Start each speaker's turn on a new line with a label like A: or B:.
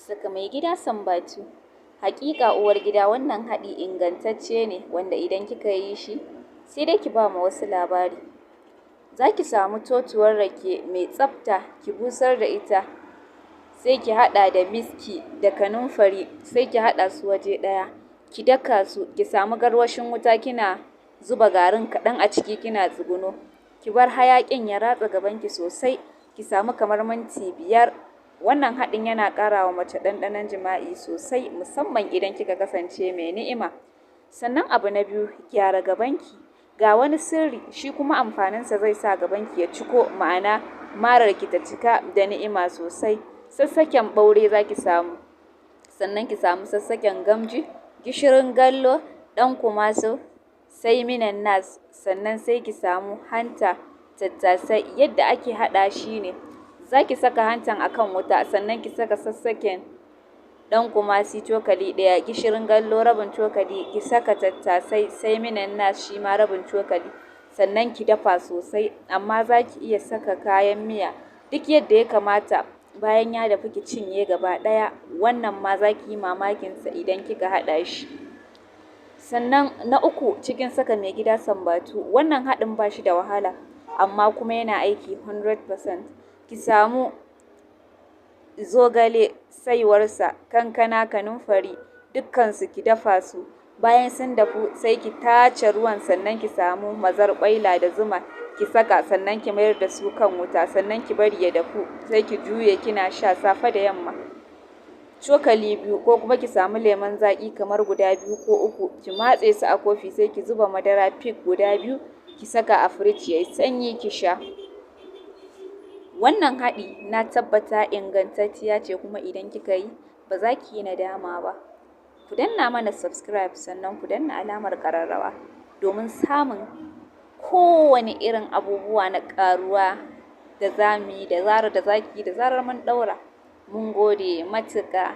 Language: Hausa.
A: Saka mai gida sambatu. Haƙiƙa uwar gida, wannan haɗi ingantacce ne wanda idan kika yi shi sai dai ki ba ma wasu labari. Za ki samu totuwar rake mai tsafta, ki busar da ita, sai ki haɗa da miski da kanumfari, sai ki haɗa su waje ɗaya, ki daka su, ki samu garwashin wuta, kina zuba garin kaɗan a ciki kina tsuguno, ki bar hayaƙin ya ratsa gabanki sosai, ki samu kamar minti 5. Wannan haɗin yana ƙara wa mace ɗanɗanon jima'i sosai, musamman idan kika kasance mai ni'ima. Sannan abu na biyu, gyara gabanki. Ga wani sirri, shi kuma amfaninsa zai sa gabanki ya ciko, ma'ana mararki ta cika da ni'ima sosai. Sassaken ɓaure za ki samu, sannan ki samu sassaken gamji, gishirin gallo, ɗan kumaso, sai minan nas, sannan sai ki samu hanta, tattasai. Yadda ake haɗa shi ne, za ki saka hantan a kan wuta, sannan ki saka sassaken ɗan kumasi cokali ɗaya, gishirin gallo rabin cokali, ki saka tattasai, sai minan nas shi ma rabin cokali, sannan ki dafa sosai. Amma za ki iya saka kayan miya duk yadda ya kamata. Bayan ya dafu, ki cinye gaba ɗaya. Wannan ma za ki yi mamakinsa idan kika haɗa shi. Sannan na uku cikin saka mai gida sambatu, wannan haɗin ba shi da wahala, amma kuma yana aiki 100%. Ki samu zogale, saiwarsa, kankana, kanumfari, dukkansu ki dafa su. Bayan sun dafu, sai ki tace ruwan, sannan ki samu mazar ƙwaila da zuma ki saka, sannan ki mayar da su kan wuta, sannan ki bari ya dafu, sai ki juye kina sha safe da yamma. Cokali 2, ko kuma ki samu lemon zaƙi kamar guda 2 ko 3, ki matse su a kofi, sai ki zuba madara Peak guda 2, ki saka a firij yayi sanyi, ki sha. Wannan haɗi na tabbata ingantacciya ce, kuma idan kika yi ba za ki yi nadama ba. Ku danna mana subscribe, sannan ku danna alamar ƙararrawa domin samun kowane irin abubuwa na ƙaruwa da za mu yi da zarar da za ki yi da zarar mun ɗaura. Mun gode matuƙa.